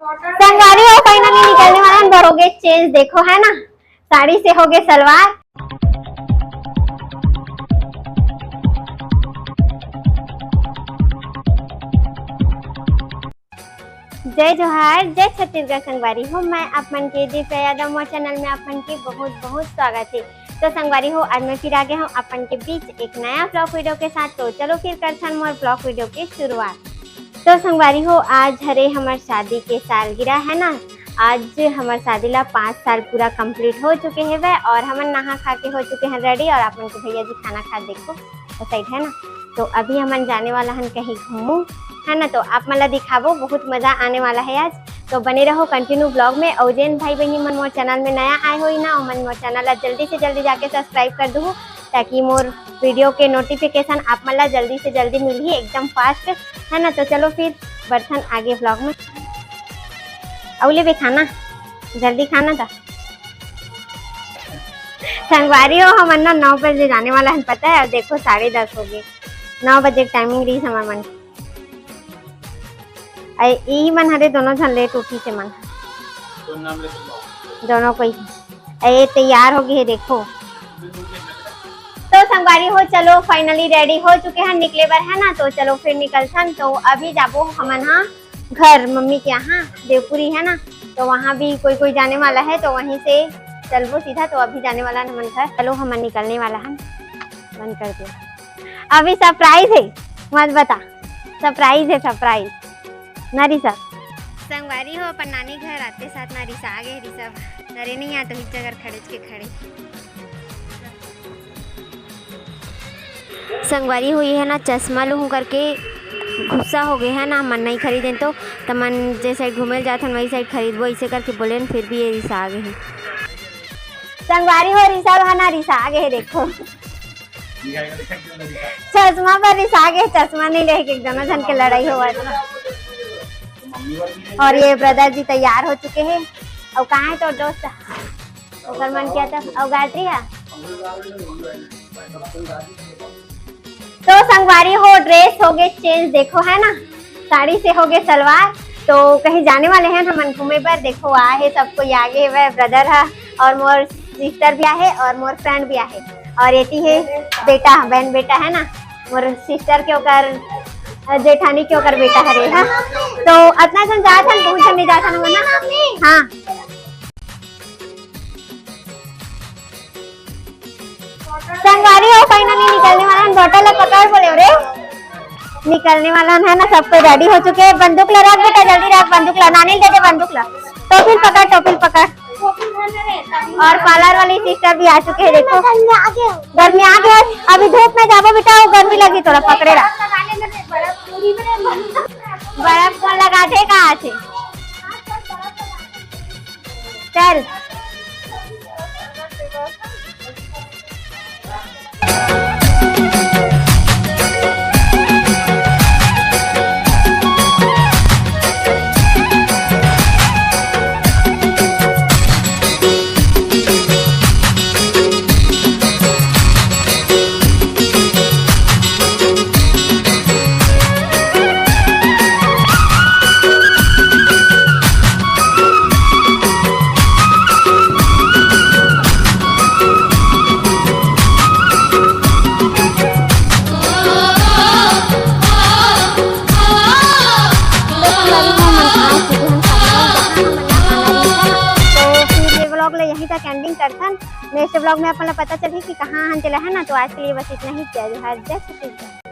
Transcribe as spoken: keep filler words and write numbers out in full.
संगवारी हो, finally निकलने वाला है, बर हो गए change, देखो है ना, साड़ी से हो गए सलवार। जय जोहार, जय छत्तीसगढ़ संगवारी हो, मैं आप मन के दिव्या यादव मोर channel में आप मन के बहुत बहुत स्वागत है। तो संगवारी हो, आज मैं फिर आ गया हूँ आप मन के बीच एक नया vlog video के साथ। तो चलो फिर करथन मोर vlog video के शुरुआत। तो संगवारी हो, आज हरे हमर शादी के सालगिरह है ना, आज हमर शादी ला पाँच साल पूरा complete हो चुके हेवय और हमन नहा खा के हो चुके हैं ready और आप मन के भैया जी खाना खा देखो वो side है ना। तो अभी हमन जाने वाला हन कहीं घूमू, है ना, तो आप मन ला दिखाबो, बहुत मजा आने वाला है आज। तो बने रहो continue vlog में। और जेन भाई बहनी मन मोर channel में नया आए होई ना, ओमन मोर channel ला जल्दी से जल्दी जाके subscribe कर दूहू, ताकि मोर video के notification आप मन ला जल्दी से जल्दी मिलही एकदम fast, है ना। तो चलो फिर बढ़थन आगे vlog में। अउ ले बे खाना, जल्दी खाना था। संगवारी हो, हमन ना नौ बजे जाने वाला है, पता है, और देखो साढ़े दस हो गए, नौ बजे timing रही हमर मन। अरे, ई मन हरे दोनों झन late उठी से मन। दोनों कोई। अरे, तैयार हो गए हे, देखो। तो संगवारी हो, चलो finally ready हो चुके हैं निकले बर, है ना। तो चलो फिर निकलथन। तो अभी जाबो हमन हा घर, मम्मी के यहाँ देवपुरी है ना, तो वहाँ भी कोई कोई जाने वाला है, तो वहीं से चलबो सीधा। तो अभी जाने वाला है हमन घर। चलो, हमन निकलने वाला है, बंद कर दिया। अभी surprise है, मत बता, surprise है, surprise ना ऋषभ। संगवारी हो, अपन नानी घर आते साथ ना रिसा गे ऋषभ, डरे नहीं आ तो एक जगह खड़े के खड़े। संगवारी हो, ये है ना चश्मा लूहूँ करके गुस्सा हो गए है ना, मन नहीं खरीदें तो, त मन जे side घूमे जात हन वही side खरीदबो ऐसे करके बोले न, फिर भी ये रिसा गे है। संगवारी हो, ऋषभ है ना रिसा गे है, देखो। चश्मा पर रिसा गे, चश्मा नहीं लेके एक दोनों झन के लड़ाई होवत। और ये brother जी तैयार हो चुके हैं। और कहाँ है तो दोस्त? ओकर मन क्या था? और गायत्री है? तो संगवारी हो, dress हो गए change, देखो है ना, साड़ी से हो गए सलवार। तो कहीं जाने वाले हैं हमन घूमे बर। देखो, आए है सब कोई, आगे वह brother है और मोर sister भी आहे और मोर friend भी आहे। और एती है बेटा, बहन बेटा है ना, मोर sister के ओकर जेठानी के ओकर बेटा हरे हा। तो अतना झन जात हन, बहुत झन नहीं जात हन ना। हाँ। संगवारी हो, finally निकलने वाला है। Bottle ला पकड़ बोले रे, निकलने वाला है ना। सब कोई ready हो चुके हैं। बंदूक ला रख बेटा, जल्दी रख बंदूक ला, नानी दे दे बंदूक ला। टोपिल पकड़, टोपिल पकड़। और parlour वाली sister भी आ चुके हैं, देखो। गर्मी आ गया, अभी धूप में जाबो बेटा, वो गर्मी लगी, थोड़ा पकड़े रहा। बर्फ कौन लगा थे, कहाँ से? चल। तो फिर ये vlog ला यहीं तक ending करथन। Next vlog में अपन ला पता चलही कि कहाँ हन चला है ना। तो आज के लिए बस इतना ही। जय जोहार, जय छत्तीसगढ़।